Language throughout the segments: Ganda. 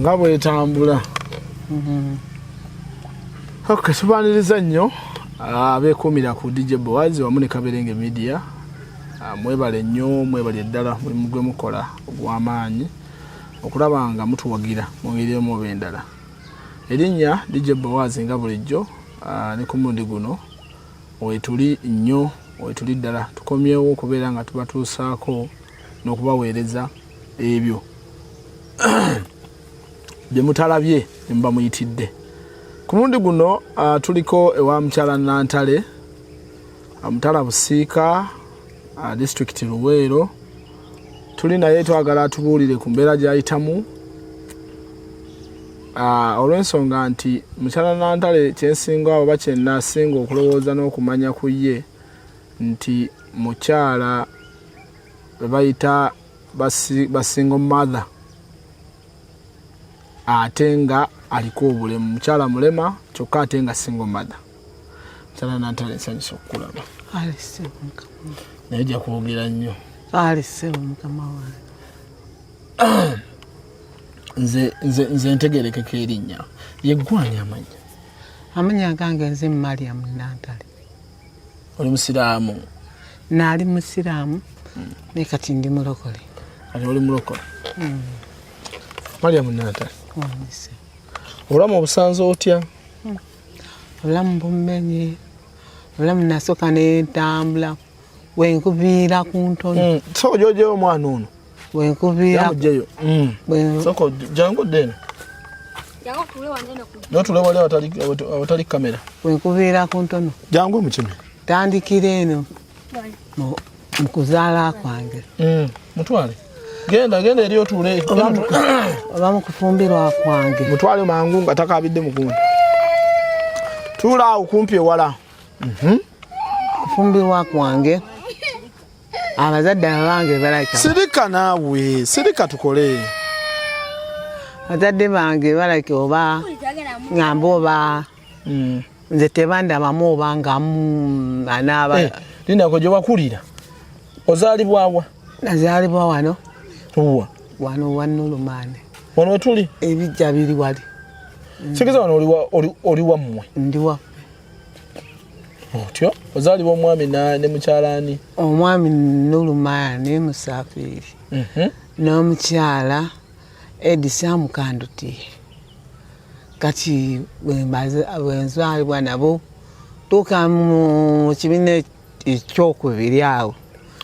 Nga bwetambula. Ok, tubaniriza nnyo abeekuumira ku DJ Boaz wamu ne Kaberenge Media. Mwebale nnyo, mwebale ddala mulimu gwe mukola ogw'amaanyi okulaba nga mutuwagira mu ngeri emu oba endala. Erinnya DJ Boaz nga bulijjo, ne ku mulundi guno wetuli nnyo, wetuli ddala, tukomyewo okubeera nga tubatuusaako n'okubaweereza ebyo bye mutalabye ne muba muyitidde. Ku mulundi guno tuliko ewa mukyala Nantale, Mutala Busiika, disitulikiti Luweero. Tuli naye twagala atubuulire ku mbeera gy'ayitamu, olw'ensonga nti mukyala Nantale kyensinga oba kyenasinga okulowooza n'okumanya ku ye nti mukyala be bayita ba single mother, ate nga aliko obulemu. Mukyala mulema kyokka ate nga single mother. Mukyala Nantale, nsanyusa okukulaba. Naye ojja kwogera nnyo. Mukama wange. Nze ntegerekeko erinnya yeggwani amannya? Amannya gange nze Mariam Nantale. Oli musiraamu? Naali musiraamu, naye kati ndi mulokole. Kati oli mulokole. Mariam Nantale, obulamu obusanze otya? Obulamu bumenye. Obulamu nasooka nentambula wenkuviira ku ntono. Sooka ojojeyo omwana ono. Wenkuviira. Mugjeyo. Sooka jangu odde eno, notule wali awatali kamera. Wenkuviira ku ntono. Jangu omukime. Tandikira eno mu kuzaala kwange. Mutwale, genda, genda eri otuule. Oba mu kufumbirwa kwange. Mutwale mangu nga takabidde mugundi. Tuula awo kumpi ewala. Kufumbirwa kwange, abazadde abange balabika. Sirika naawe, sirika tukole. Abazadde bange balabika oba ŋŋamba oba nze tebandabamu oba nga anaaba. Eh, lindako, gye wakulira, ozaalibwawa? Nazaalibwa wano. Wa? Wano wanulumaani. Wano wetuli? Ebijja biri wali. Sigeza wano oli wammwe? Ndi waffe. Otyo ozaalibwa omwami ne mukyalaani? Omwami Nulumaani Musafiiri n'omukyala Edisa Mukandutiye. Kati bwenzaalibwa nabo, tuuka mu kibiina ekyokubiri awo.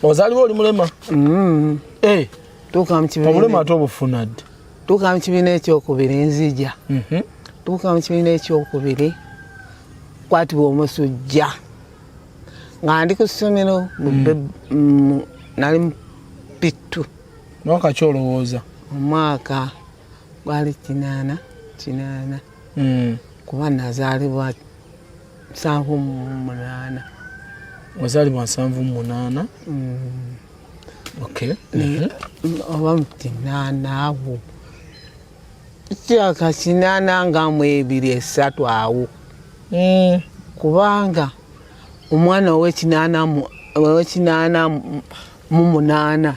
Ozaalibwa oli mulema? Mm. Eh, tuuka mu kibiina. Obulema ate obufuna ddi? Tuuka mu kibiina ekyokubiri, nzija. Tuuka mu kibiina ekyokubiri, kwatibwa omusujja nga ndi ku ssomero nali mu P2. Mwaka ki olowooza? Omwaka gwali 88, kuba nazaalibwa 78. Wazaalibwa 78, okay. Oba mu 80 awo, kyaka 82, 3 awo. Kubanga omwana owe-88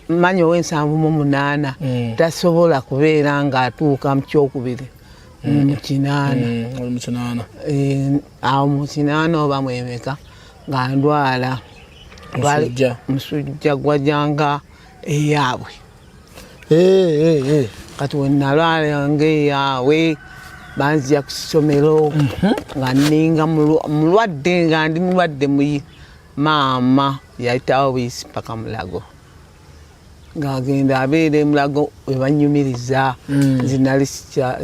manya owe-78 tasobola kubeera ng'atuuka mu kyokubiri mu 80. Oli mu 80. Eh, awo mu 80 oba mwemeka nga ndwala. Musujja. Musujja gwajanga eyaabwe. Eh. Kati wenalwala nga eyaabwe, banzija ku ssomero nga ninga mulwadde, nga ndi mulwadde muyi. Maama yayitawo buyisi paka Mulago, ng'agenda abeera emulago webanyumiriza. Nze nali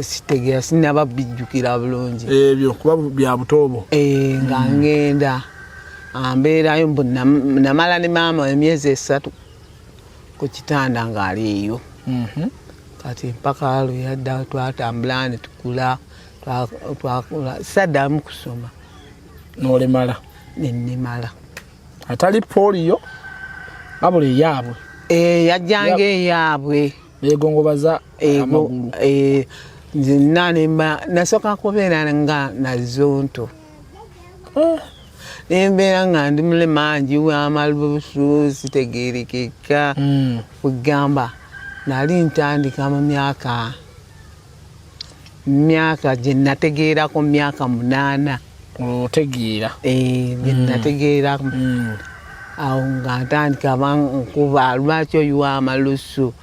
sitegeera, sinaba bijjukira bulungi. Ebyo kuba bya butoobo. Eh, nga ngenda ambeerayo mbu namala ne maama emyezi 3 ku kitanda ng'ali eyo. Kati mpaka lwe yadda, twatambula ne tukula, twakula, saddamu kusoma. N'olemala? Nennemala. Atali poliyo, wabula eyaabwe. Eh, yajjanga eyaabwe. Begongobaza amagulu. Eh, nze nna nasooka kubeera nga nazonto. Nembeera nga ndi mulema, njiwa amalusu, sitegeerekeka. Kwegamba nali ntandika mu myaka Myaka gye nategeerako myaka 8. Otegeera. Gye nategeerako. Awo nga ntandika bankuba, lwaki oyiwa amalusu,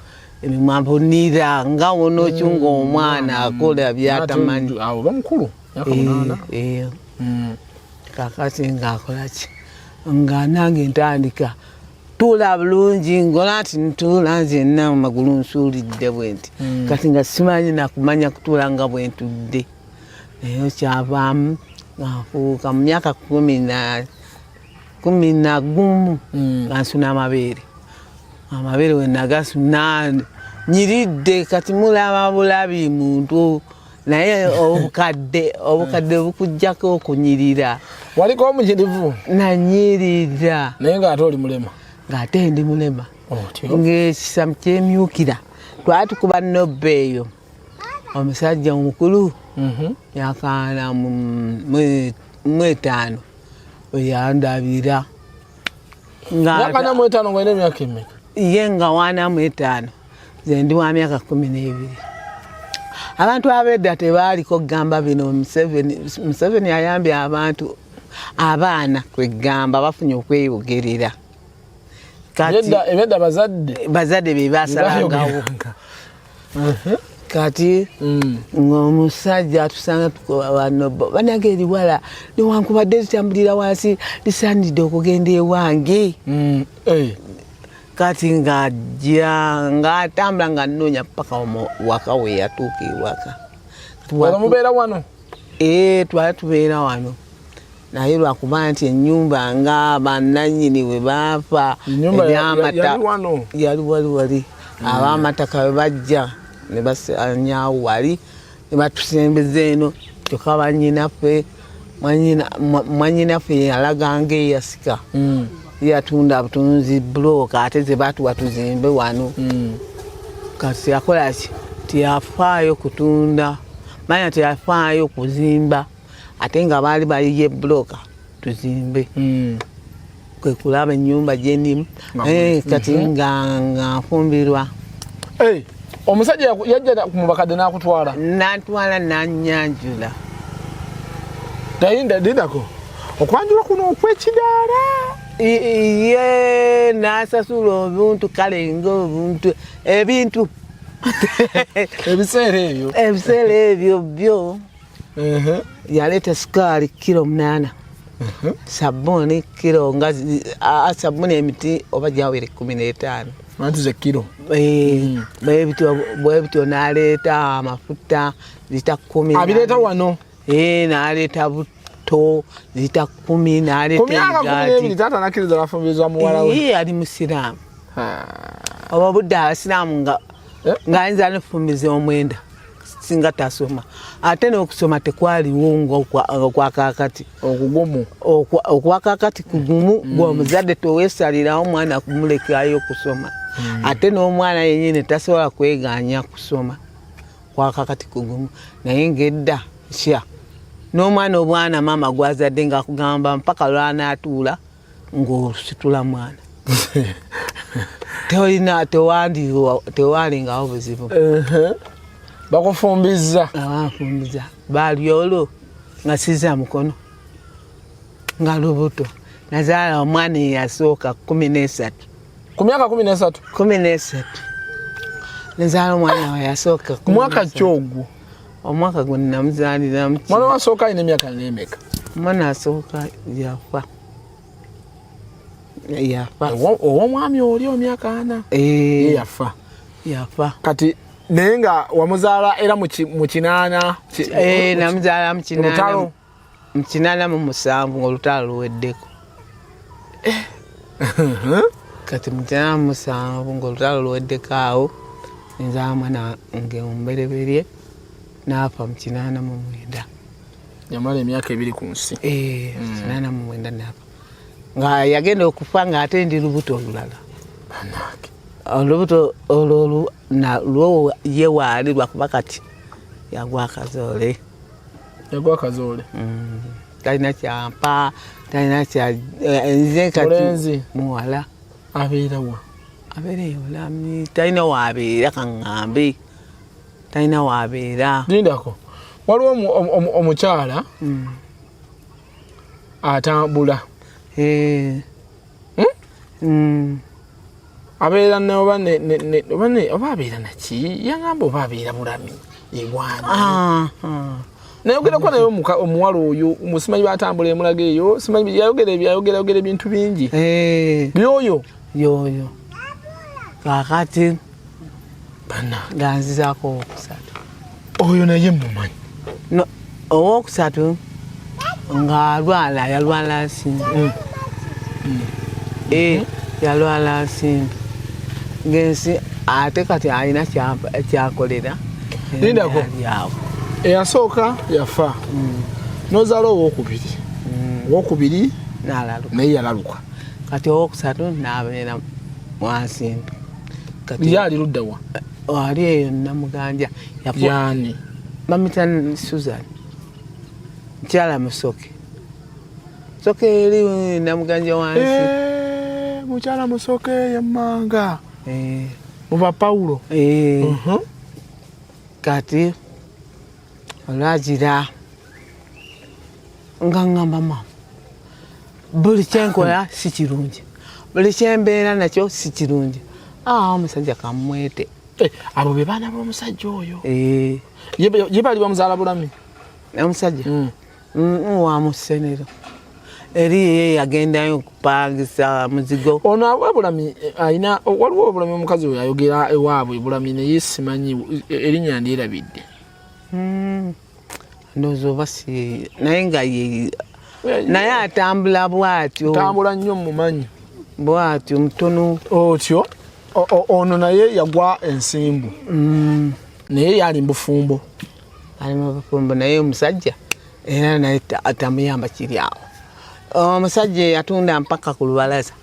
emimwa mpunira nga wonokyunga omwana akola byatamanyi. Awo bamukulu myaka 8. Kakati ng'akola ki, nga nange ntandika tuula bulungi, ngola nti ntuula nzenna amagulu nsuulidde bwe nti. Kati nga simanyi nakumanya kutuula nga bwe ntudde, naye kyavaamu nga nfuuka mu myaka 11 nga nsuna amabeere. Amabeere we nagasuna nyiridde, kati mulaba bulabi muntu, naye obukadde bukuggyako okunyirira. Waliko omunyirivu? Nanyirira. Naye ng'ate oli mulema? Ng'ate ndi mulema. Ng'ekisa kyemyukira. Twali tukuba nobba eyo, omusajja omukulu myaka 45 oyandabira. Myaka 45 ng'olina emyaka emeka? Ye nga 45, nze ndi wa myaka 12. Abantu ab'edda tebaaliko kugamba bino. Museveni ayambye abantu, abaana kwegamba bafunye okweyogerera. Ebedda bazadde bazadde be basalangawo. Kati ng'omusajja atusanga tukuba banange, eriwala newankubadde litambulira wansi lisaanidde okugenda ewange. Kati ng'ajja ng'atambula nga nnoonya paka waka we yatuuka ewaka. Mubeera wano? Twali tubeera wano, naye lwakuba nti ennyumba nga bannannyini we baafa, yali wali wali, ab'amataka we bajja ne basanyawo wali ne batusembeza eno. Kyokka bannyinaffe, mwannyinaffe yalaganga eyasika, yatunda butunzi bulooka ate ze batuwa tuzimbe wano. Kati yakola ki, teyafaayo kutunda manya, teyafaayo kuzimba, ate nga baali bayiye bulooka tuzimbe. Kwe kulaba ennyumba gyendimu kati nga nfumbirwa. Omusajja yajja mu bakadde n'akutwala? Nantwala, nanyanjula. Lindako, okwanjula kuno okwekidaala? Ye nasasula obuntu, kale nga obuntu, ebintu. Ebiseera ebyo? Ebiseera ebyo byo yaleeta sukaali kilo 8, sabbuuni kilo nga sabbuuni emiti oba gyawera 15. Anti ze kilo. Bwebityo n'aleeta amafuta lita 10. Abireeta wano? N'aleeta butto lita 10, n'aleeta emigaati. Taata nakkiriza bafumbiriza muwala we? Ali musiraamu. Oba budde abasiraamu nga ng'ayinza nefumbiza omwenda singa tasoma, ate n'okusoma tekwaliwo okwakakati. Okugumu. Okwakakati kugumu, gwe omuzadde toweesalirawo omwana kumulekayo okusoma, ate n'omwana yenyini tasobola kweganya kusoma. Kwakakati kugumu, naye ng'edda kya n'omwana obwana maama gwazadde ng'akugamba mpaka lwanaatuula ng'ositula mwana, tolina tewalingawo buzibu. Bakufumbiza? Abanfumbiza baali olwo nga siza mukono, nga lubuto. Nazaala omwana eyasooka 13. Ku myaka 13? 13 nazaala omwana we yasooka. Mwaka kyogwo? Omwaka gwe namuzaalira. Mwana wasooka alina emyaka nemeka? Omwana asooka yafa, yafa. Ow'omwami oli omyaka 40 ye yafa? Yafa. Kati naye nga wamuzaala era mu 80? Namuzaala mu 87 ngaolutalo luweddeko. Kati mu 87 ngaolutalo luweddeko, awo nzaala mwana nge omubereberye, naafa mu 89. Yamala emyaka 2 ku nsi? 89 naafa, nga yagenda okufa ng'ate ndi lubuto olulala. Olubuto olwo lwo ye waali, lwakuba kati yagwa akazoole. Yagwa akazoole. Talina kyampa, talina kya nze kati. Muwala. Abeerawa? Abeera eyo, talina waabeera, kaŋŋambe talina waabeera. Lindako. Waliwo omukyala atambula. Eh. Abeera oba oba abeera naki, yangamba oba abeera Bulami ewana. Nayogerako naye omuwala oyo, simanyi batambula emulaga eyo, simanyi yayogera yayogera ebintu bingi. Eh. Byoyo. Yoyo kakati bana nga nzizaako owokusatu. Oyo naye mumanyi. No, owokusatu ng'alwala, yalwala nsimbi. Eh, yalwala nsimbi ngensi, ate kati alina kyakolera. Lindako. Awo. Eyasooka yafa, nozaala owokubiri, owokubiri nalaluka. Naye yalaluka. Kati owokusatu nabeera mwansimbi kati. Ye ali luddawa? Ali eyo Namuganja. Yani? Bamita Susan, mukyala Musoke. Musoke eri Namuganja wansi. Eh, mukyala Musoke yemmanga. Eh. Muba Pawulo. Eh. Kati olwagira nga ŋŋamba, mama, buli kyenkola si kirungi, buli kyembeera nakyo si kirungi. Ah, omusajja kamwete. Eh, abo be baana b'omusajja oyo? Eh. Ye bali bamuzaala Bulami? Omusajja wa Musenero eri, ye yagendayo okupangisa muzigo. Ono awa Bulami alina, waliwo obulami, omukazi oyo ayogera ewaabwe Bulami, naye simanyi erinnya, ndyerabidde. Ndowooza oba si naye nga ye, naye atambula bwatyo. Tambula nnyo, mumanyi. Bwatyo mutono. Otyo ono naye yagwa ensimbu, naye yali mbufumbo. Ali mu bufumbo, naye omusajja era naye tamuyamba, kiri awo. Omusajja yatunda mpaka ku lubalaza.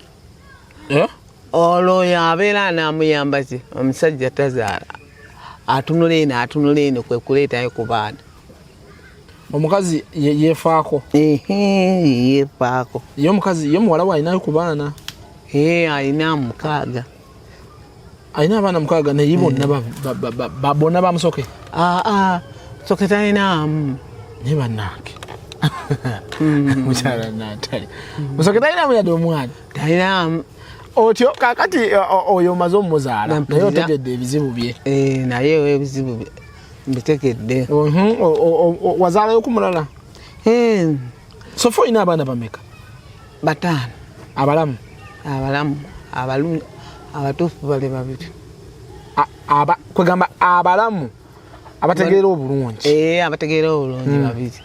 Eh? Olwo oyo abeera anaamuyamba ki? Omusajja tazaala, atunula eno, atunula eno, kwe kuleetayo ku baana. Omukazi yeefaako. Ehe, yeefaako. Ye omukazi, ye muwala we alinayo ku baana? Ee, alina 6. Alina abaana 6, naye bonna bonna bamusoke? Aa, Soke talinaamu. Naye bannange, mukyala Natali, Musoke talinamu yadde omwana? Talinaamu. Otyo kakati oyo omaze omuzaala, naye Nampulira. otegedde ebizibu bye? Eh, naye ebizibu mbitegedde. Wazaalayo ku mulala? Eh, So far olina abaana bameka? 5. Abalamu? Abalamu abalungi abatuufu bali babiri. Kwegamba abalamu abategeera obulungi? Eh, abategeera obulungi babiri.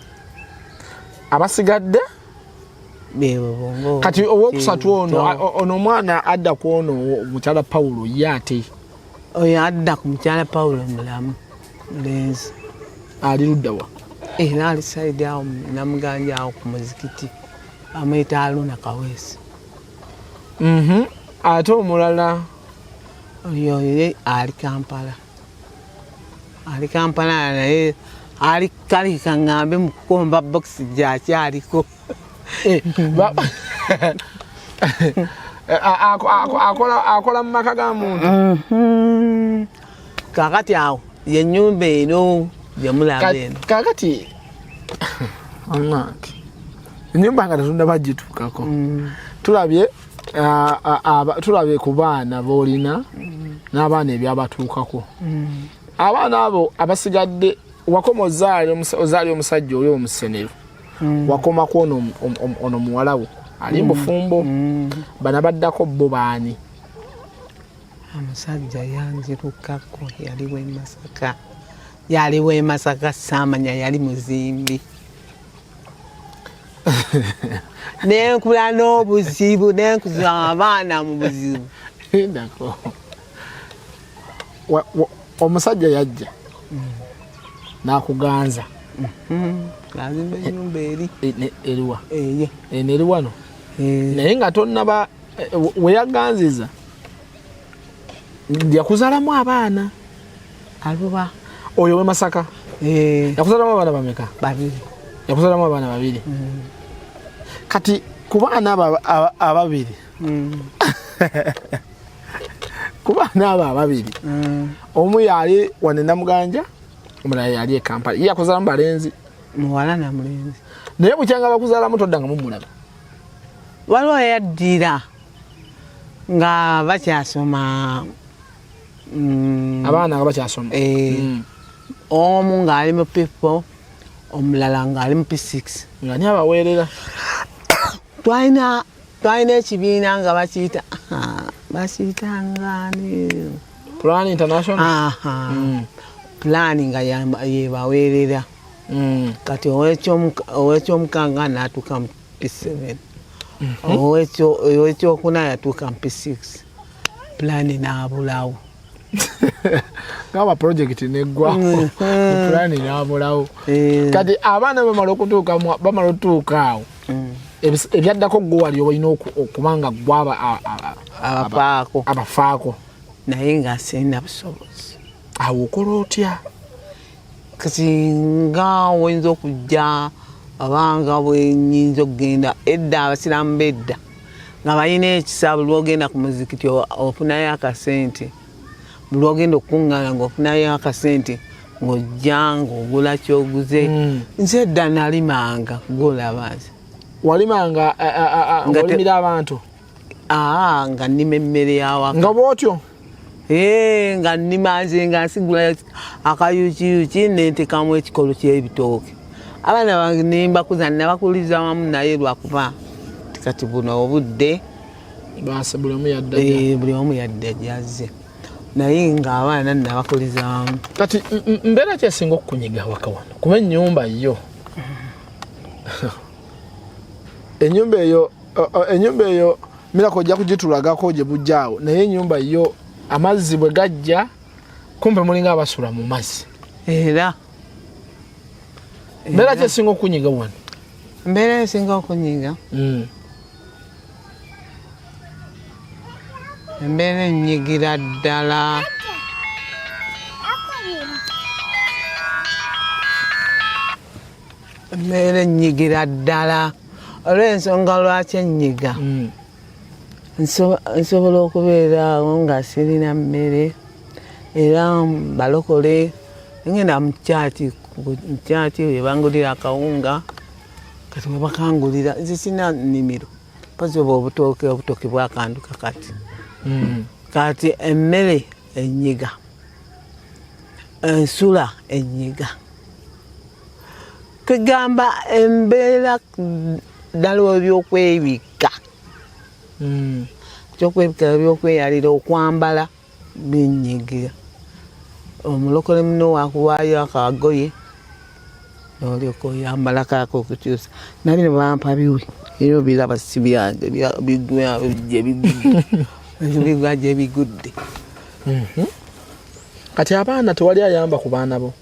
Abasigadde? Bebo bongo. Kati owokusatu ono, ono omwana adda ku ono mukyala Pawulo, ye ate? Oyo adda ku mukyala Pawulo mulamu, mulenzi. Ali luddawa? Era ali side awo Namuganja awo ku muzikiti, bamuyita Aluna Kaweesi. Ate omulala? Oyo ye ali Kampala, ali Kampala, naye ali kali kaŋŋambe mu kukomba bokisi gyakyaliko. Eh, akola mu maka ga muntu? Kakati awo yenyumba eno gyemulaba eno. Kakati anange, enyumba nga tetundaba gituukako. Tulabye tulabye ku baana boolina n'abaana ebyabatuukako. Abaana abo abasigadde, wakoma ozaali omusajja oli omusenero, wakomako ono ono muwala wo ali mubufumbo, bana baddako bo baani? Omusajja yanzirukako, yali w'e Masaka, yali w'e Masaka, saamanya yali muzimbi. Nenkula n'obuzibu, nenkuza abaana mu buzibu. Ndako. Omusajja yajja n'akuganza? Nazimba enyumba eri. Eriwa? Eyo. Eno eri wano? Eh. Naye nga tonnaba weyaganziza yakuzaalamu abaana? Aluba. Oyo we Masaka? Eh. Yakuzaalamu abaana bameka? Babiri. Yakuzaalamu abaana babiri. Kati ku baana abo ababiri, ku baana abo ababiri, omu yali wane Namuganja. Omulala yali e Kampala. Ye yakuzaalamu balenzi? Muwala na mulenzi. Naye bukyanga bakuzaalamu toddanga mumulaba? Waliwo yaddira nga bakyasoma. Abaana nga bakyasoma. Omu ng'ali mu P4, omulala ng'ali mu P6. Nga ani abaweerera? Twalina ekibiina nga bakiyita bakiyitangani? Plan International. Plan nga yebaweerera. Kati ow'ekyomukaaga n'atuuka mu P7, ow'ekyokuna yatuuka mu P6, Plan n'abulawo. Gamba project neggwawo, Plan n'abulawo. Kati abaana bamala okutuuka bamala otuuka awo, ebyaddako gwe wali olina okuba nga gwe abafaako. Abafaako. Naye nga sirina busobozi. Awo okola otya? Kati nga oyinza okujja abanga bwenyinza okugenda edda, abasiraamu bedda nga balina ekisa, buli lwogenda ku muzikiti ofunayo akasente, buli lwogenda okukuŋŋaana ng'ofunayo akasente, ng'ojja ng'ogula kyoguze. Nze edda nalimanga, gwolaba nze. Walimanga ng'olimira abantu? Aa, nga nnima emmere yawaka. Nga bwotyo? Nga nnima nze, nga nsigula akayukiyuki nentekamu ekikolo ky'ebitooke. Abaana bange nembakuza, nabakuliza wamu, naye lwakuba kati buno obudde basi buli omu yadda. Buli omu yadda gyazze, naye ng'abaana nabakuliza wamu. Kati mbeera ki esinga okukunyiga waka wano? Kuba ennyumba yo, ennyumba eyo, ennyumba eyo mirako ojja kugitulagako gye bujjaawo, naye ennyumba yo amazzi bwe gajja kumpe mulinga abasula mu mazzi. Era Mbeera ki esinga okukunyiga wano? Mbeera esinga okunyiga, embeera enyigira ddala, embeera enyigira ddala olw'ensonga lwaki ennyiga, nsobola okubeera awo nga sirina mmere, era balokole ngenda mu kyaki, mu kyaki webangulira akawunga. Kati webakangulira, nze sina nnimiro, mpozi oba obutooke, obutooke bwakanduka kati. Kati emmere enyiga, ensula enyiga, kwegamba embeera ddala ebyokwebikka, ekyokwebikka, ebyokweyalira, okwambala binyigira. Omulokole muno wakuwaayo akagoye nolyoka oyambala kaako okukyusa. Nabino bampa biwe, era obiraba si byange, bigwa gyebigudde, gyebigudde. Kati abaana tewali ayamba ku baana bo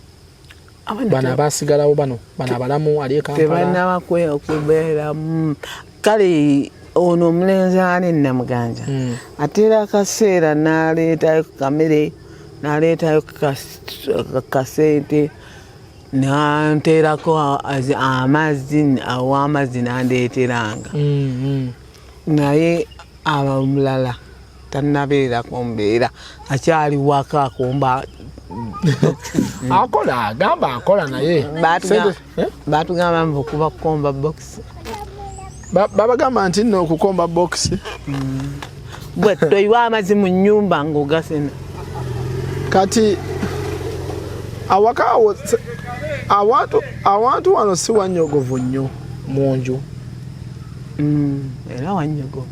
bano abasigalawo, bano bano abalamu ali e Kampala? Tebanaba kubeeramu. Kale ono omulenzi ani Namuganja, ate era akaseera n'aleetayo kamere, n'aleetayo kasente, nanteerako amazzi, aw'amazzi nandeeteranga. Naye aba omulala tannabeerako mbeera, akyali waka akomba. Akola, agamba akola, naye Eh? Batugamba mbu kuba kukomba box. Babagamba nti nno okukomba box. Bwe toyiwa amazzi mu nnyumba ng'ogasena. Kati awaka awo awantu wano si wanyogovu nnyo mu nju? Era wanyogovu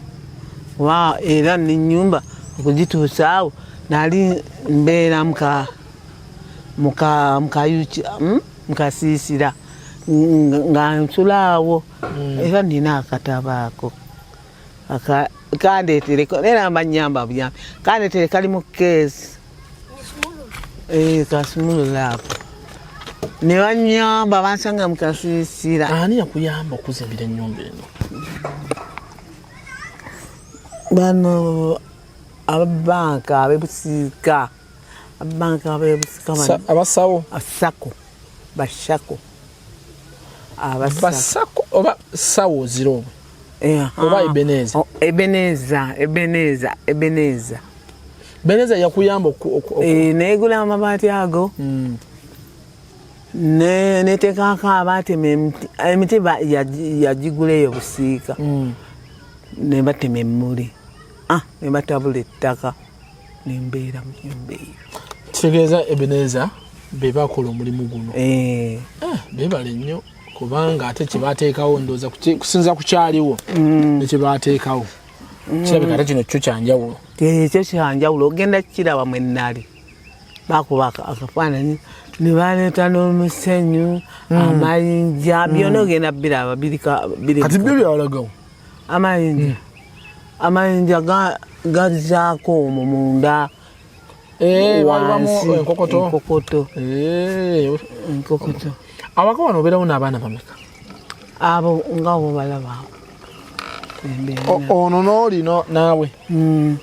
wa, era nenyumba okugituusaawo nali mbeera muka muka mukayuki, mukasiisira nga nsula awo. Era nina akatabo ako kandeetereko, era mbanyamba buyambi, kandeetere, kali mu keesi. Kasumulula ako ne banyamba, bansanga mukasiisira. Ani yakuyamba okuzimbira ennyumba eno? Bano ababanka abebusiika, ababanka abebusiika bano. Abasawo? Asako bashako. Basako oba sawo zirobwe oba Ebeneza? Oh, Ebeneza, Ebeneza, Ebeneza. Beneza yakuyamba Negula amabaati ago. Netekako abatema emiti yagigula eyo busiika nebatema emmuli, ah, nebatabula ettaka, nembeera mu nyumba eyo. Kitegeeza Ebeneza be bakola omulimu guno. Eh. Eh, bebale nnyo, kubanga ate kyebateekawo ndowooza kusinza ku kyaliwo nekyebateekawo kirabika ate kino kyo kyanjawulo. Ekyo kyanjawulo, ogenda kukiraba. Mwenali bakuba akafaananyi ne baleeta n'omusenyu, amayinja, byonna ogenda biraba biri. Kati byo byalagawo. Amayinja gazzaako omwo munda. Eh, balibamu wansi. Enkokoto. Enkokoto. Eh, enkokoto. Awaka wano obeerawo n'abaana bameka? Abo nga bobalaba awo. Embeera. Ono n'oli naawe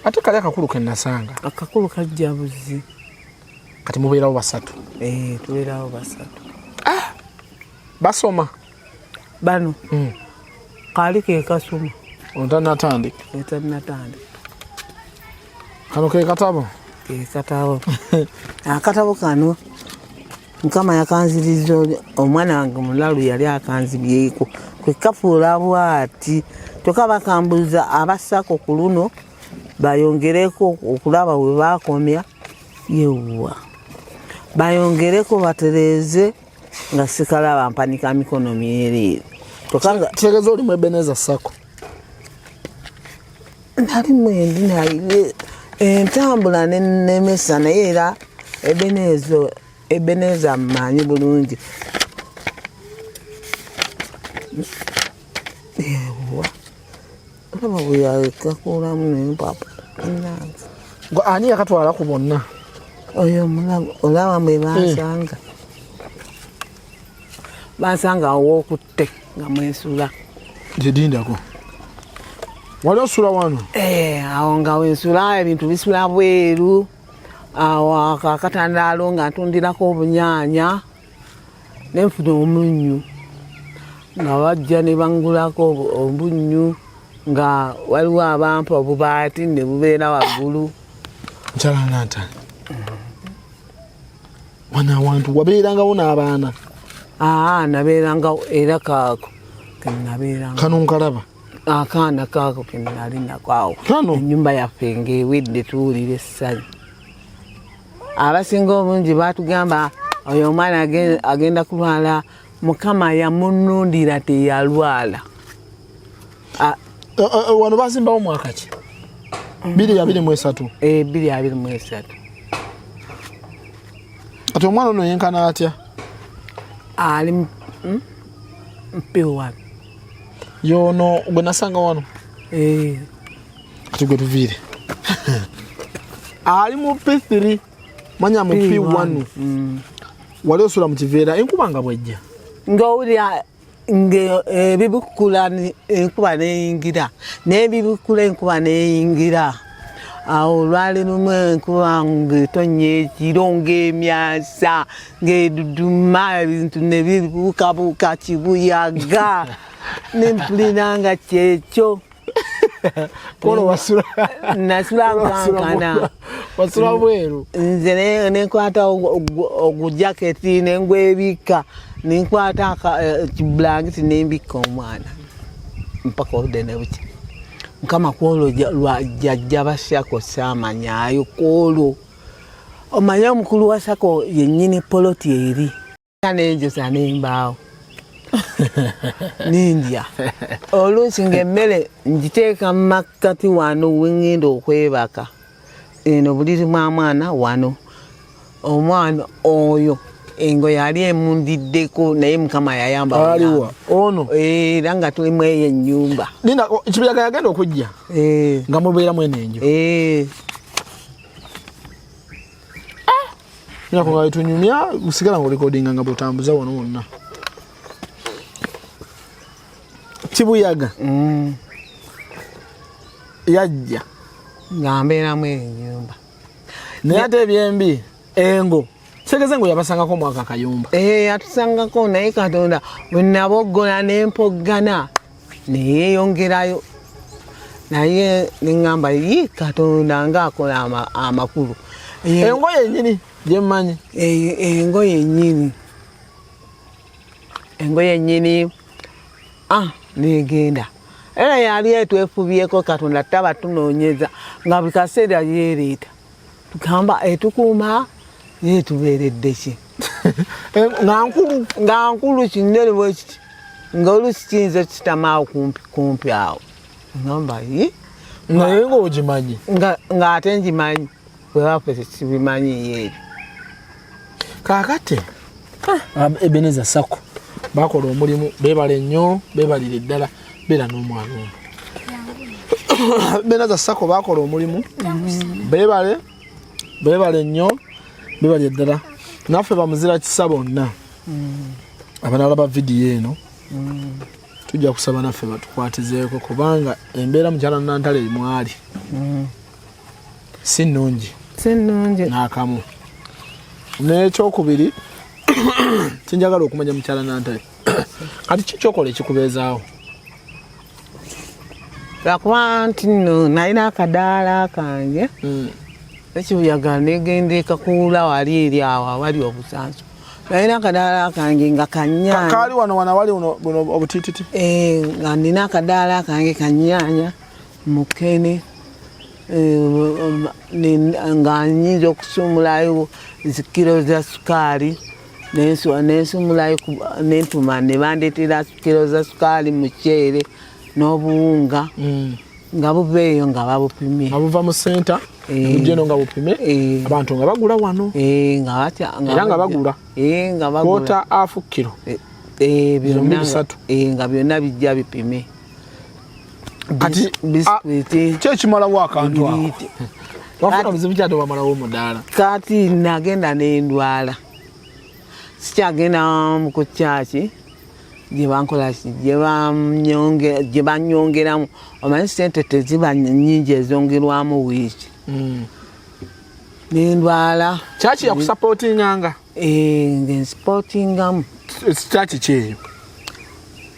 ate kali akakulu ke nasanga. Akakulu kajja buzi. Kati mubeerawo basatu? Eh, tubeerawo basatu. Basoma? Bano kaali ke kasoma. Ono tannatandika? Etanatandika. Kano ke katabo? Ke katabo. Akatabo kano Mukama yakanziriza omwana wange mulalu yali akanzibyeko kwe kafuula bwati, kyokka bakambuza abasako ku luno bayongereko okulaba we bakomya yewwa, bayongereko batereeze nga sikalaba, mpanika mikono myereere, kyokka nga Kitegeeza oli mu Ebeneza Sacco? Nali mwendi, naye entambula nenemesa, naye era Ebenezo, Ebeneza mmanyi bulungi. Ewa, olaba bwe yakakulamu nempapa nange. Gwe ani yakatwala ku bonna? Oyo omulago olaba mwe bansanga, bansanga awokutte nga mwensula. Gyedindako wali osula wano? Eh, awo nga wensula, ebintu bisula bweru awo. Ako akatandaalo nga ntundirako obunyaanya, nenfuna omunnyu nga bajja ne bangulako obunnyu, nga waliwo abampa obubaati ne bubeera waggulu. Mukyala Nantani, wano awantu wabeerangawo n'abaana? Aa, nabeeranga era kaako kenabeeranga. Kano nkalaba. Akaana kaako kenali nako awo. Kano? Ennyumba yaffe ng'ewedde, tuwulira essanyu. Abasinga obungi batugamba oyo omwana agenda kulwala. Mukama yamunundira, teyalwala. Wano bazimbawo mwaka ki? 2023? Eh, 2023. Kati omwana ono yenkana atya? Ali mp1. Yono gwe nasanga wano? Eh. Kati gwe tuviire ali mu P3, manya mu P1. Wali osula mu kiveera, enkuba nga bwejja? Ng'owulira ebibukula, enkuba neyingira, n'ebibukula, enkuba neyingira. Awo olwali lumu enkuba ng'etonnya ekiro, ng'emyasa, ng'eduduma, ebintu ne bibuukabuuka, kibuyaga, nempulira nga kyekyo. Kolo wasula? Nasula nkankana. Wasula bweru? Nze nenkwata ogujaketi nengwebikka, nenkwata kibulangiti nembikka omwana mpaka obudde nebukya. Mukama kwolwo lwa jjajja ba SACCO saamanyayo kwolwo. Omanye omukulu wa SACCO yennyini poloti eri nenjosa nembaawo nindya. Oluusi ngaemmere ngiteeka mu makkati wano wengenda okwebaka, eno buliri bwa mwana wano. Omwana oyo engo yali emundiddeko, naye Mukama yayamba. Aliwa ono? Era nga tulimu eyo ennyumba. Linda, kibuyaga yagenda okujja nga mubeeramu eno enju? Eh. Nyako nga tunyumya, usigala nga recordinga nga bw'otambuza wano wonna. Kibuyaga yajja nga mbeeramu eyo ennyumba. Naye ate ebyembi engo kitegeeza engo yabasangako mwaka akayumba? Eh, yatusangako, naye Katonda bwe naboggola nempoggana neyeyongerayo, naye neŋŋamba yi Katonda ngaakola amakulu. Engo yennyini gyemmanyi? Engo yennyini. Engoye nnyini ah, negenda era yali etwefubyeko. Katonda taba tunoonyeza nga buli kaseera yeereeta, tugamba etukuuma, yetubeeredde ki? Eh, nga nkulu. Nga nkulu kinene bwekiti, nga olusi kiyinza okusitamaawo kumpi kumpi awo, ngamba yi. Naye ng'ogimanyi? Ng'ate ngimanyi, wewaffe sibimanyi ebyo. Kaakati Ebeneza Sako bakola omulimu, bebale nnyo, bebalire ddala, beera n'omwana ono. Ebeneza Sako bakola omulimu, bebale, bebale nnyo, bebalire ddala. Naffe bamuzira kisa bonna abanalaba vidiyo eno, tujja kusaba naffe batukwatizeeko, kubanga embeera mukyala Nantale mwali si nnungi. Si nnungi. N'akamu. N'ekyokubiri kinjagala okumanya, mukyala Nantale, kati ki kyokola ekikubeezaawo? Lwakuba nti nno nalina akadaala kange ekibuyaga negenda ekakuula wali eri awo awali obusanso. Nalina akadaala kange nga kanyaanya. Kaali wano wano awali buno obutiititi? Eh, nga nina akadaala kange kanyaanya mukene, eh, nga nyinza okusumulayo zikiro za sukaali, nensumulayo, nentuma ne bandeetera kiro za sukaali, muceere n'obuwunga, nga buva eyo nga babupimye. Nga buva mu senta? Eh. Bujja eno nga bupime? Eh. Abantu nga bagula wano? Eh, nga batya nga Era nga bagula? Eh, nga bagula. Kwota half kilo? Eh, byonna. Zombi bisatu. Nga byonna bijja bipime. Kati Bisikuiti. Ki ekimalawo akantu ako? Ebiriiti. Wafuna buzibu ki ate wamalawo omudaala? Kati nagenda nendwala, sikyagenda ku kyaki gye bankola ki, gye banyongeramu. Omanyi sente teziba nyingi ezongerwamu wiiki. Nendwala. Kyaki yakusapootinganga? Eh, ngensipootingamu. Kyaki kyeyo?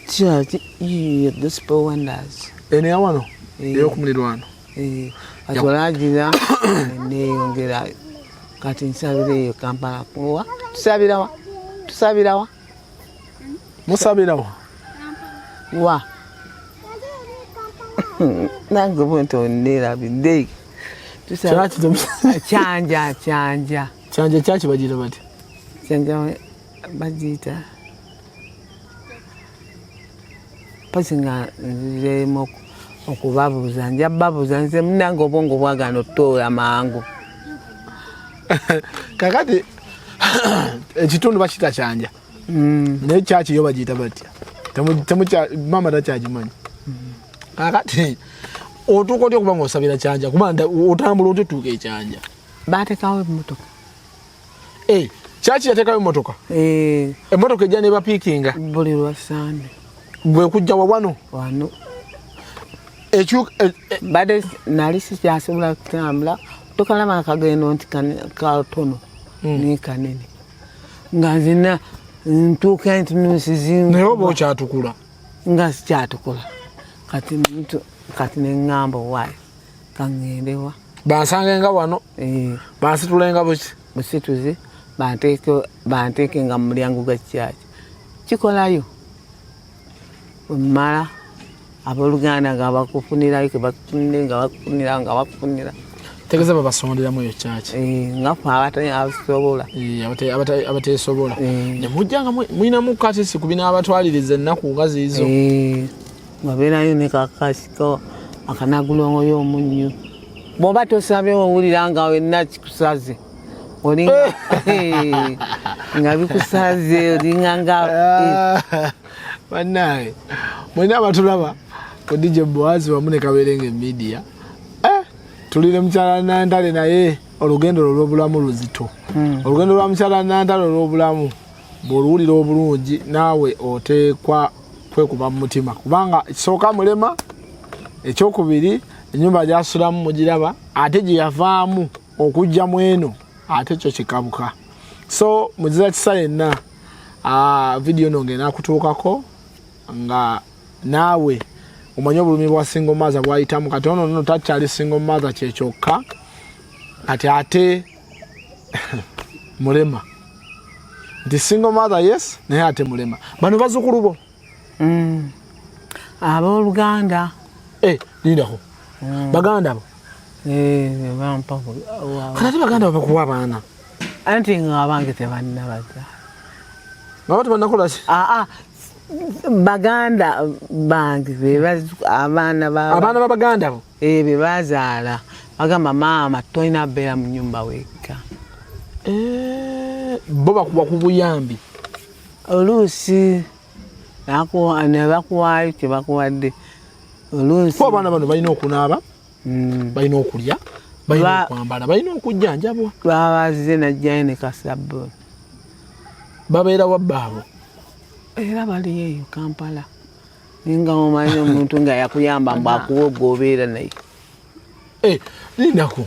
Kyaki Gospel Wonders. Eno yawano? Eh. Eyokumulirwano? Eh, kati olagira neyongerayo, kati nsabira eyo Kampala kuwa tusabirawa, tusabirawa. Musabirawa? Wa nange bwento nerabidde. Kyaki? Kyanja, Kyanja. Kyanja kyaki bagira bati? Kyanja bagiyita pasi, nga nzizeemu okubabuuza, nja babuuza nze munange, obwongo bwagaana otutoola mangu. Kakati ekitundu bakiyita Kyanja, naye kyaki yo bagiyita batya? Mama takyagimanyi. Kakati otuuka otya okuba nga osabira Kyanja? Kuba otambula otya otuuka ekyanja? Bateekawo emmotoka. Eh, kyaki yateekawo emmotoka? Eh. Emmotoka ejja nebapiikinga? Buli lwa Sande. Bwe kujja wa wano? Wano. Ekyuka Mbadde nali sikyasobola kutambula, tokalaba akagendo nti katono naye kanene, nga nzina ntuuka entunusi. Naye oba okyatukula? Nga sikyatukula. Kati muntu kati neŋŋamba, owaayo kaŋŋendewa? Bansange nga wano? Eh. Bansitulenga buki? Busituzi, banteeke nga mu mulyango gwa kyaki kikolayo. Wemmala abooluganda nga bakufunirayo, kebakufunire, nga bakufunira, nga bakufunira. Tegeeza babasonderamu eyo kyaki? Eh, nga fe abasobola. Eh, abateesobola. Eh. Ne mujja nga mulinamu katisi ku binaabatwaliriza ennaku nga ziizo? Eh, wabeerayo ne kakasiko akanagulongoyo omunnyo. Bw'oba tosabye owulira nga wenna kikusaze, olinga nga bikusaze, olinga nga Ah, bannange mwena abatulaba ku DJ Boaz wamu ne Kaberenge Media, eh, tuli ne mukyala Nantale, naye olugendo lwe olw'obulamu luzito. Olugendo lwa mukyala Nantale olw'obulamu bw'oluwulira obulungi, naawe oteekwa kwekuba mu mutima, kubanga ekisooka mulema, ekyokubiri ennyumba gyasulamu mugiraba, ate gye yavaamu okujja mu eno ate kyo kikabuka. So muziza kisa yenna, vidiyo eno ng'enaakutuukako nga naawe omanyi obulumi bwa single mother bwayitamu. Kati ono nno takyali single mother kyekyokka, kati ate mulema. Nti single mother, yes, naye ate mulema. Bano bazukulu bo? Abooluganda. Eh, lindako. Baganda bo? Eh, bampa Kati ate baganda bo bakuwa abaana? Anti nga abange tebannabazaala. Nga bo tebannakola ki? Aa, baganda bange abaana ba Abaana ba baganda bo? Eh, be bazaala. Bagamba, maama tolina beera mu nyumba wekka. Eh, bo bakuwa ku buyambi? Oluusi ne bakuwaayo kye bakuwadde oluusi. Ko abaana bano balina okunaaba, balina okulya, balina okwambala, balina okujjanjabwa. Babazize najjayo ne kasabbuuni. Babeera wa bbaabo? Era bali eyo Kampala. Ninga omanyi omuntu nga yakuyamba mbu akuwa ogwobeera naye. Eh, lindako.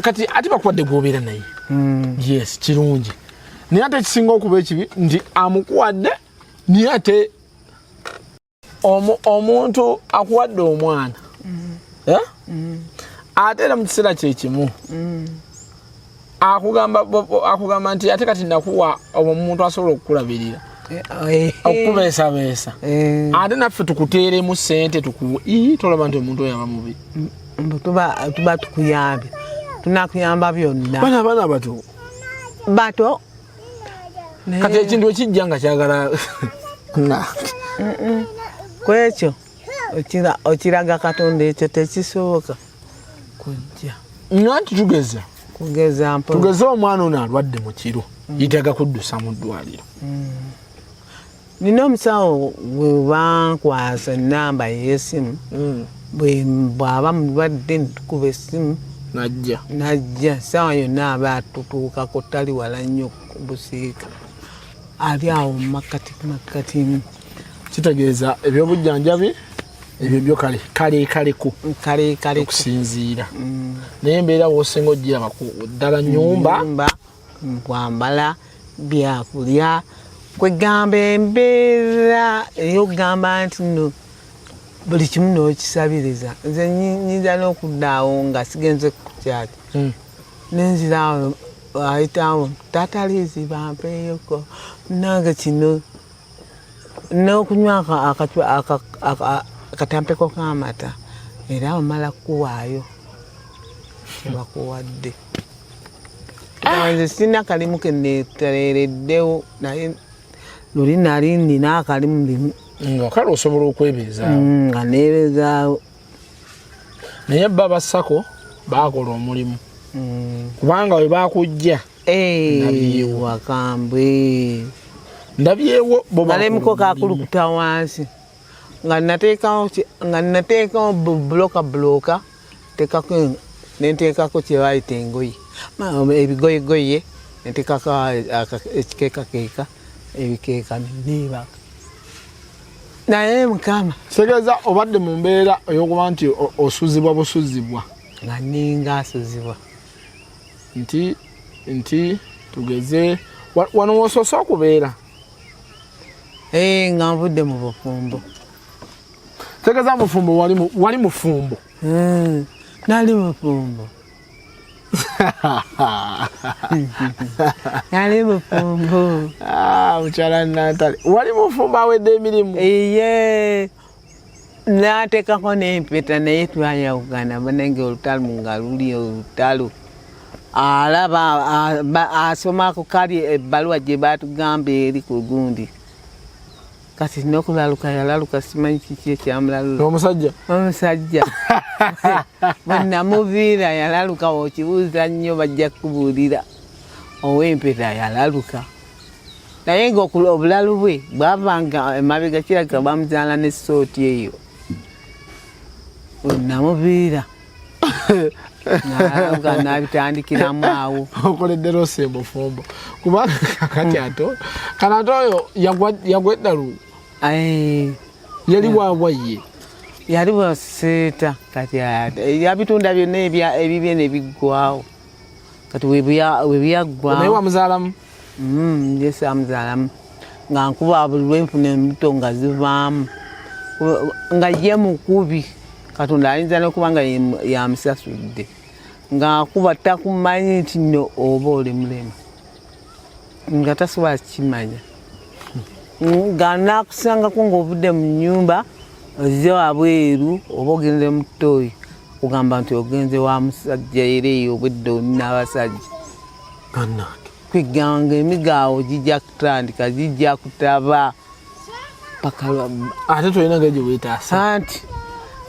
Kati ate bakuwadde gwobeera naye? Yes, kirungi, naye ate ekisinga okuba ekibi nti amukuwadde, naye ate omuntu akuwadde omwana, eh? Ate era mu kiseera kyekimu akugamba nti ate kati nakuwa omuntu asobola okukulabirira, okukubeesabeesa, ate naffe tukuteeremu sente tukuwe. Ii, tolaba nti omuntu oyo aba mubi? Mbu tuba tukuyambye, tunakuyamba byonna. Bana abaana bato. Bato. Kati ekintu ekijja nga kyagala. Kwekyo okiraga Katonda, ekyo tekisoboka kujja. Nga nti tugeza Kugeza mpola. Tugeze omwana ono alwadde mu kiro, yetaaga kuddusa mu ddwaliro. Nina omusawo gwe bankwasa enamba ey'essimu. Bw'aba mulwadde ntukuba essimu. Najja. Najja saawa yonna, aba atutuukako, tali wala nnyo Busiika, ali awo mumakkati makkati. Kitegeeza ebyobujjanjabi ebyo byo kale kale kaleku. Kale kale. Okusinziira, naye embeera wosinga ogiraba ku ddala nyumba? Nyumba, kwambala, byakulya, kwegamba embeera eyokugamba nti no buli kimu n'okisabiriza. Nze nyinza n'okuddaawo nga sigenze kukyaki, nenziraawo ayitawo taata Liizi bampeeyoko nange kino n'okunywa akatampeko k'amata, era omala kukuwaayo kyebakuwadde. Nze sirina kalimu keneterereddewo, naye luli nali nina akalimu limu. Nga kale osobola okwebeezaawo. Nga neebezaawo. Naye ba bassako baakola omulimu, kubanga we bakujja Ndabyewo. Wakambwe. Ndabyewo bo. Ngalemuko bakola omulimu. Kakulukuta wansi nga nateekawo buloka buloka, tekako nenteekako kyebayita engoye, ebigoyegoye, nenteekako ekikeekakeeka, ebikeeka, neneebaka naye Mukama. Kitegeeza obadde mu mbeera ey'okuba nti osuzibwa busuzibwa. Nga ninga asuzibwa. Nti tugeze wano wosoose okubeera? Eh, nga nvudde mu bufumbo. Tegeeza mufumbo, wali mufumbo? Nali mufumbo, nali mufumbo. Ah, mukyala Nantale, wali mufumbo awedde emirimu? Iye, natekako n'empeta, naye twayawukana banange. Olutalo nga luli olutalo, alaba asomako kali ebbaluwa gye batugamba eri ku gundi. Kati nokulaluka yalaluka, simanyi kiki ekyamulalula. Omusajja? Omusajja bwenamuviira yalaluka. Okibuuza nnyo bajja kukubuulira. Ow'empeta yalaluka, naye nga obulalu bwe bwavanga emabega, kirabika bamuzaala ne sooti eyo. Wenamuviira nalaluka, nabitandikiramu awo. Okoledde loss mufumbo, kubanga kakati ate kana ate oyo yagwa eddalu. Ai, Yali waabwa ye? Yali waseeta. Kati yabitunda byonna ebibye ne biggwawo. Kati webyaggwawo. Naye wamuzaalamu? Ye saamuzaalamu, nga nkuba buli lwenfuna embuto nga zivaamu. Nga ye mukubi, Katonda ayinza nokuba nga yamusasudde, ng'akuba takumanyi nti no oba oli mulema. Nga tasobola kukimanya, nga nakusangako ng'ovudde mu nnyumba ozze wabweru oba ogenze mu ttooyi, kugamba nti ogenze wa musajja, era eyo obwedde oli n'abasajja. Bannange. Kweganga emigaawo gijja kutandika, gijja kutaba paka Ate tolina ngeri gye weetaasa. Anti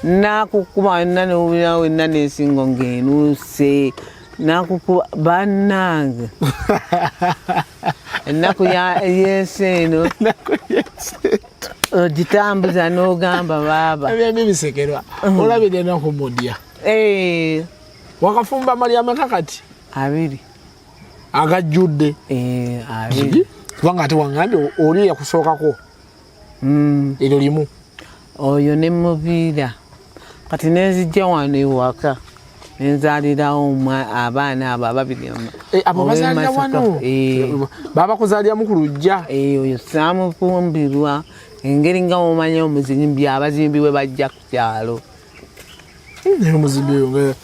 nakukuba wenna nowulira wenna n'ensingo ng'enuuse, nakukuba. Bannange, ennaku y'ensi eno ogitambuza n'ogamba baaba. Ebyembi bisekerwa, olabira enaku mudya. Eh, Wakafumba mali ameka kati? 20. Agajjudde? Eh, 20. Kubanga ate waŋŋambye oli yakusookako eryo limu. Oyo ne muviira, kati nenzijja wano ewaka nenzaalirawo abaana abo ababiri. Eh, abo Ow'e bazaalira Masaka. wano? Eh. Baba kuzaaliramu ku lujja? Eh, oyo saamufumbirwa, engeri nga omanya omuzimbi, abazimbi bwe bajja ku kyalo. Naye omuzimbi oyo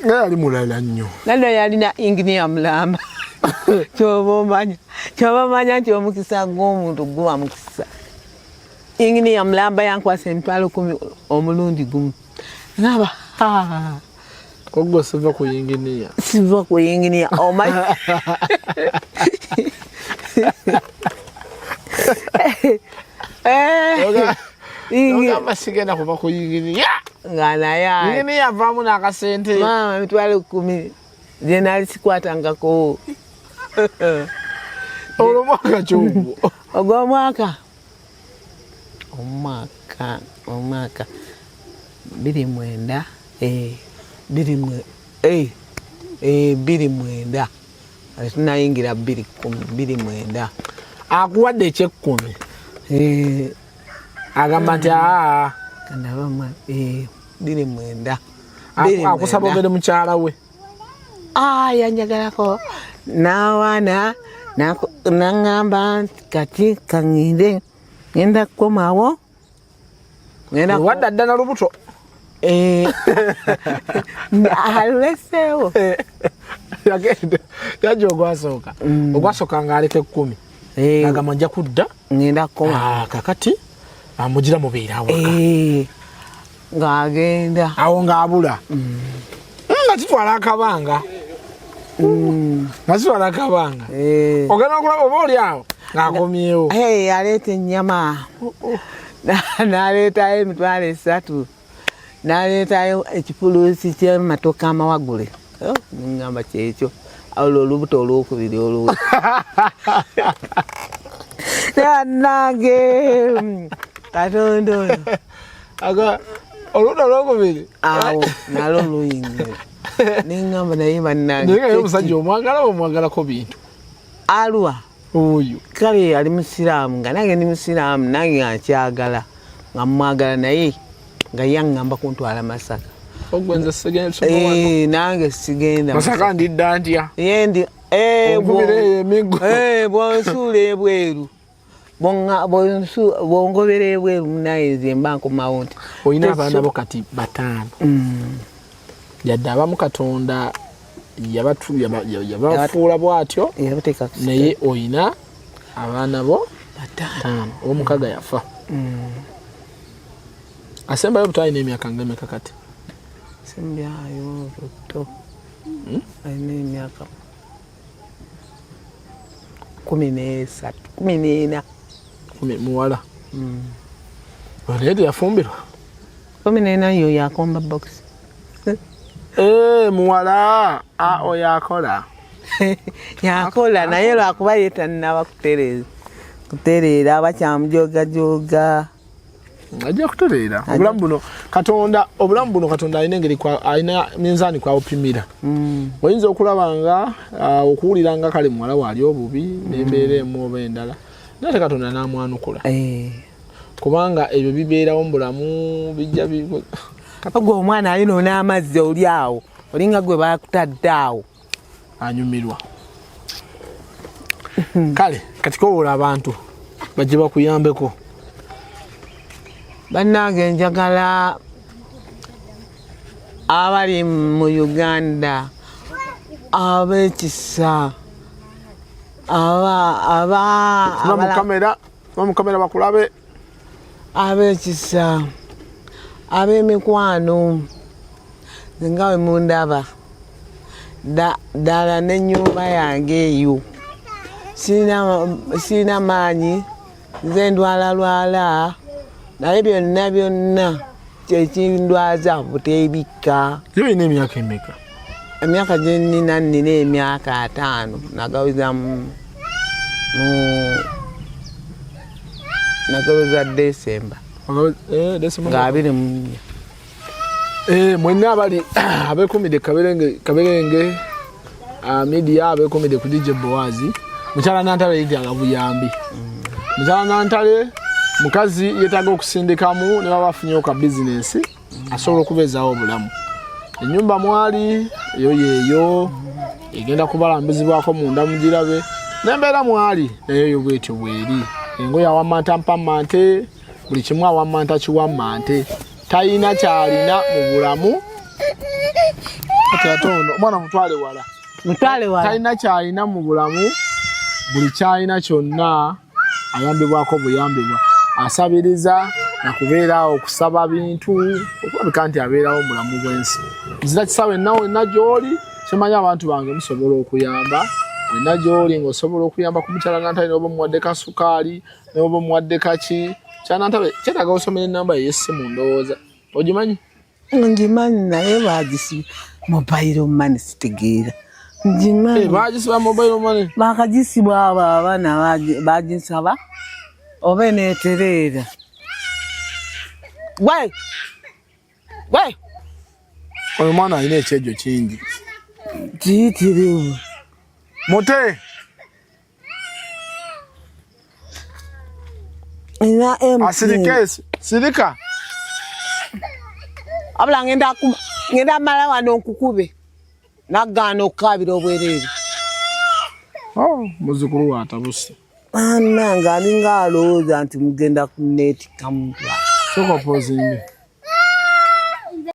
nga yali mulala nnyo. Nalino yalina inginiya mulamba. Kyoba omanya nti omukisa gw'omuntu guba mukisa. Inginiya mulamba yankwasa 100,000 omulundi gumu, ngamba, "Ah." Ogwo siva ku yinginiya. Siva ku inginiya, omanyi. Eh, Ogamba sigenda kuva ku yinginiya. Nga naye Yinginiya avaamu n'akasente. Maama, 100,000 gye nali sikwatangako. Olwo mwaka kyogwo? Ogw'omwaka, omwaka 2009, eh, eh, eh, 2009, tunayingira 2010, 2009. Akuwadde ekyekkumi? Eh. Agamba nti aa. Kandaba 2009. Akusaba obere mukyala we? Ah, yanjagalako n'awaana, naŋŋamba nti kati kaŋŋende, ŋŋenda kukomawo. Wadda dda na lubuto? Eh, aluleseewo. Yagenda yajja ogwasooka, ogwasooka ng'aleka 10. Eh. Agamba nja kudda. Ŋŋenda kukomawo. Ah, kakati amugira mubeera awaka. Eh, ng'agenda. Awo ng'abula, nga kitwala akabanga, nga kitwala akabanga. Eh. Ogenda okulaba oba oli awo ng'akomyewo. Hey, aleeta ennyama. N'aleetayo 30,000, n'aleetayo ekifuluusi ky'amatooke amawagule. Oh, neŋŋamba kyekyo, olwo olubuto olwokubiri olwo. Bannange, Katonda oyo. Olubuto olwokubiri. Awo nalwo luyingira, neŋŋamba naye bannange. Naye nga ye omusajja omwagala, omwagalako bintu? Alwa? Oyo. Kale ali musiraamu, nga nange ndi musiraamu, nange nga nkyagala, nga mwagala, naye nga yaŋŋamba kuntwala Masaka. Ogwenze sigenda. Eh, nange sigenda. Masaka ndidda ntya? Ye ndi eh, Onkubira eyo emiggo. Eh, bwonsuula ebweru, bwongobera ebweru, munaye nze mba nkomawo nti Olina abaana bo kati bataano. Yadde abamu Katonda yabafuula bw'atyo, yabateeka ku naye oyina abaana bo bataano. Taano, omukaga yafa. Asembayo buto alina emyaka nga emeka kati? Sembyayo buto alina emyaka 13, 14. 10, muwala. Naye teyafumbirwa? 14, yo yakomba box. Eh, muwala oyo akola. Yakola, naye lwakuba ye tannaba kutereera, bakyamujogajoga. Ajja kutereera. Obulamu buno Katonda, obulamu buno Katonda alina engeri alina minzaani kwabupimira. Oyinza okulaba nga okuwulira nga kale muwala waali obubi n'embeera emu oba endala, naye ate Katonda n'amwanukula. Eh. Kubanga ebyo bibeerawo mu bulamu, bijja Ogwo omwana alina n'amazzi, oli awo olinga gwe bakutadde awo. Anyumirwa. Kale kati kowola abantu bajje bakuyambeko. Bannange, njagala abali mu Uganda ab'ekisa. Aba aba mukamera bamukamera bakulabe. Ab'ekisa, ab'emikwano, nze nga bwe mundaba ddala n'ennyumba yange eyo sirina maanyi, nze ndwalalwala, naye byonna byonna kyekindwaza buteebikka. Yo olina emyaka emeka? Emyaka gye nnina, nnina emyaka 50, nagaweza mu nagaweza Desemba. Desemba. Nga 24. Mwenna abali abeekumidde Kaberenge media, abeekumidde ku DJ Boaz, mukyala Nantale yeetaaga buyambi. Mukyala Nantale mukazi yeetaaga okusindikamu ne baba afunyewo ka bizinensi asobola okubeezaawo obulamu. Ennyumba mwali eyo yeeyo egenda kubalambizibwako munda mugirabe, n'embeera mwali nayo yo bwetyo bweri. Engoye awammanta mpammante, buli kimu awammanta kiwammante, talina kyalina mu bulamu. Kati ate ono omwana mutwale wala, mutwale wala, talina kyalina mu bulamu, buli kyalina kyonna ayambibwako buyambibwa, asabiriza nakubeera okusaba bintu okulabika nti abeerawo mu bulamu bw'ensi. Nzira kisa wenna wenna gy'oli, kimanyi abantu bange musobola okuyamba wenna gy'oli ng'osobola okuyamba ku mukyala Nantale, n'oba omuwadde ka sukaali, n'oba omuwadde kaki. Mukyala Nantale kyetaaga osomera ennamba ye ey'essimu, ndowooza ogimanyi? Ngimanyi, naye bagisiba mobile money, sitegeera. Ngimanyi. Bagisiba mobile money? Bakagisibwa abo abaana baginsaba oba eneetereera. We we Oyo mwana alina ekyejo kingi. Kiyitirivu. Mute Ina M. Asirike, sirika. Abula ngenda mala wano nkukube. Nagaana okukaabira obwereere. Oh, muzzukulu wa atabuse. Anange alinga alowooza nti mugenda kuneetikka mutwa. Sooka opozinge.